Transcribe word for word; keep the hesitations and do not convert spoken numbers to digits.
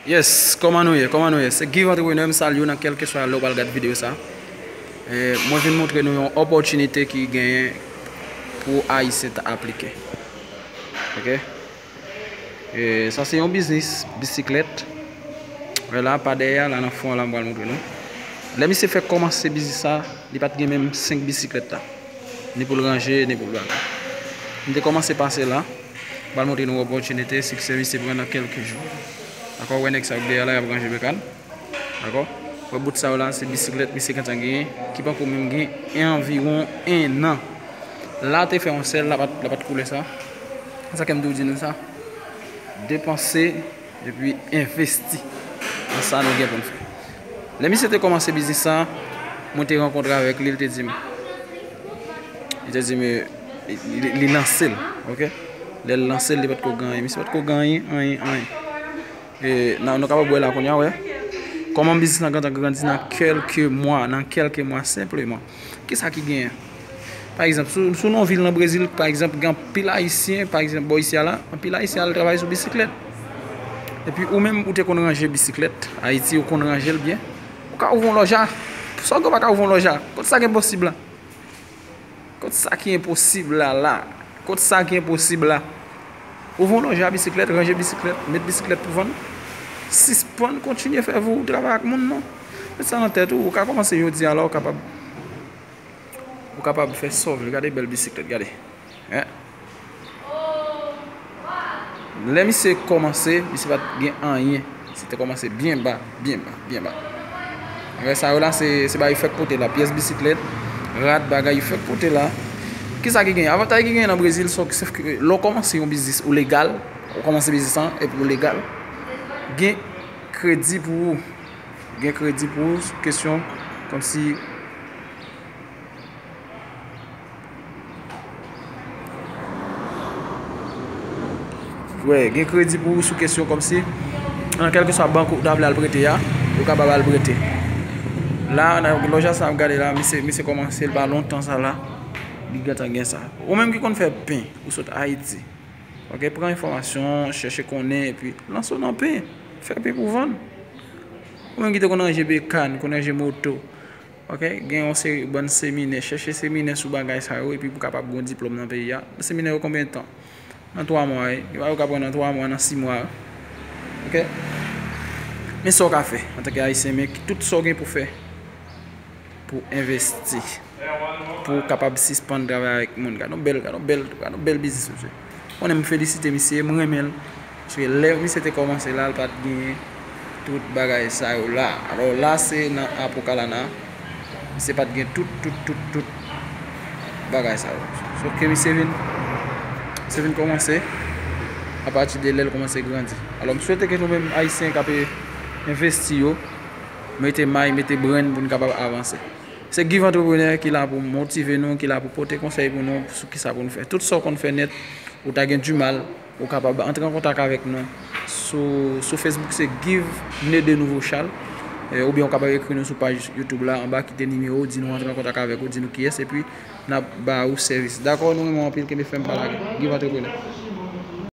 Yes, kòman nou ye? Kòman nou ye? Se Give Entrepreneur, m salye w nan kèlkeswa lè w pral gad videyo sa. E, mwen vin montre nou yon opòtinite ki genyen pou Ayisyen ta aplike. Oke? E, sa se yon biznis bisiklèt. Wè la, pa dèyè a, la nan fon an la, m pral montre nou. Lè misye fèk kòmanse biznis sa, li pa t gen menm senk bisiklèt la. Ni pou l ranje, ni pou l bagay. M te kòmanse pase la. M pral montre nou opòtinite, siksè misye pran nan kèlke jou. Dakò, wè nèg sa yo k dèyè la, y ap ranje bekan. Dakò? Wè bout sa yo la, se bisiklèt misye gentan genyen, ki poko menm gen anviwon en an. La te fè yon sèl, la pa t, la pa t koule sa. Sa ke m tou di nou sa. Depanse epi envesti nan sa nou gen pou n fè. Lè misye te kòmanse biznis sa, mwen te rankontre avèk li, li te di m, li te di m, li, li, li lanse l, oke? Lè l lanse l, li pa t ko gen anyen. Misye pa t ko gen anyen, anyen, anyen. E, nan, nou kapab wè la kounye a, wè. Kòman biznis lan gentan grandi nan kèlke mwa, nan kèlke mwa senpleman. Kisa ki genyen? Pa egzanp, si w, si w nan yon vil nan Brezil, pa egzanp, gen anpil Ayisyen, pa egzanp, bò isi a la, anpil Ayisyen al travay sou bisiklèt. Epi ou menm, ou te konn ranje bisiklèt, Ayiti, ou konn ranje l byen. Ou ka ouvri yon lòj a, sa w gen w pa ka ouvri yon lòj a. Kot sa gen posib la? Kot sa ki enposib la, la? Kot sa ki enposib la? Ouvri yon lòj a bisiklèt, ranje bisiklèt, met bisiklèt pou vann. Sispann kontinye fè vou travay ak moun, non. Met sa nan tèt ou, ou ka kòmanse jodi a la, ou kapab, ou kapab fè sòvle. Gade bèl bisiklèt, gade. Hein? Lè misye kòmanse, misye pa t gen anyen. Misye te kòmanse byen ba, byen ba, byen ba. Bagay sa yo la, se, se bagay yo fèk pote la. Pyès bisiklèt, rad, bagay yo fèk pote la. Kisa ki genyen? Avantay ki genyen nan Brezil, se ke lè w kòmanse yon biznis, ou legal, ou kòmanse biznis lan, epi ou legal, gen kredi pou ou. Gen kredi pou ou sou kesyon kòmsi Wè, gen kredi pou ou sou kesyon kòmsi, nan kèlkeswa bank ou ta vle al prete a, ou kapab al prete. La, nan lòj a sa ap gade la, misye, misye kòmanse l pa lontan sa la, li gentan gen sa. Ou menm ki konn fè pen, ou sot Ayiti. Oke, pran enfòmasyon, chèche konnen, epi lanse w nan pen. Fè pen pou vann. Ou menm ki te konn ranje bekàn, konn ranje moto. Oke, gen yon seri bann seminè, chèche seminè sou bagay sa yo, epi pou kapab gen yon diplòm nan peyi a. Seminè yo konbyen tan? Nan twa mwa, wi. Gen bagay ou ka pran nan twa mwa, nan sis mwa. Oke? Men sa w ka fè, antanke Ayisyen, men tout sa w gen pou fè, pou envesti, pou w kapab sispann travay avèk moun. Gad yon bèl, gad yon bèl, gad yon bèl biznis, mesye. Konnen m felisite misye, m renmen l. Paske lè misye te kòmanse la, l pa t gen tout bagay sa yo la. Alò, la, se nan Apokalana. Misye pa t gen tout, tout, tout, tout bagay sa yo. Sòf ke misye vin, misye vin kòmanse apati de lè l kòmanse grandi. Alò, m swete ke nou menm Ayisyen k ap envesti yo, mete may, mete brenn pou n kapab avanse. Se Give Entrepreneur ki la pou motive nou, ki la pou pote konsèy pou nou sou kisa pou n fè. Tout sa w konn fè nèt, ou ta gen dimal, ou kapab antre an kontak avèk nou. Sou, sou Facebook, se Give Ne de Nouveau Chal. Eh, oubyen ou kapab ekri nou sou paj YouTube la, anba, kite nimewo w, di nou antre an kontak avèk ou, di nou kiyès, epi n ap ba ou sèvis. Dakò, nou renmen w anpil, kenbe fèm, pa lage. Give Entrepreneur.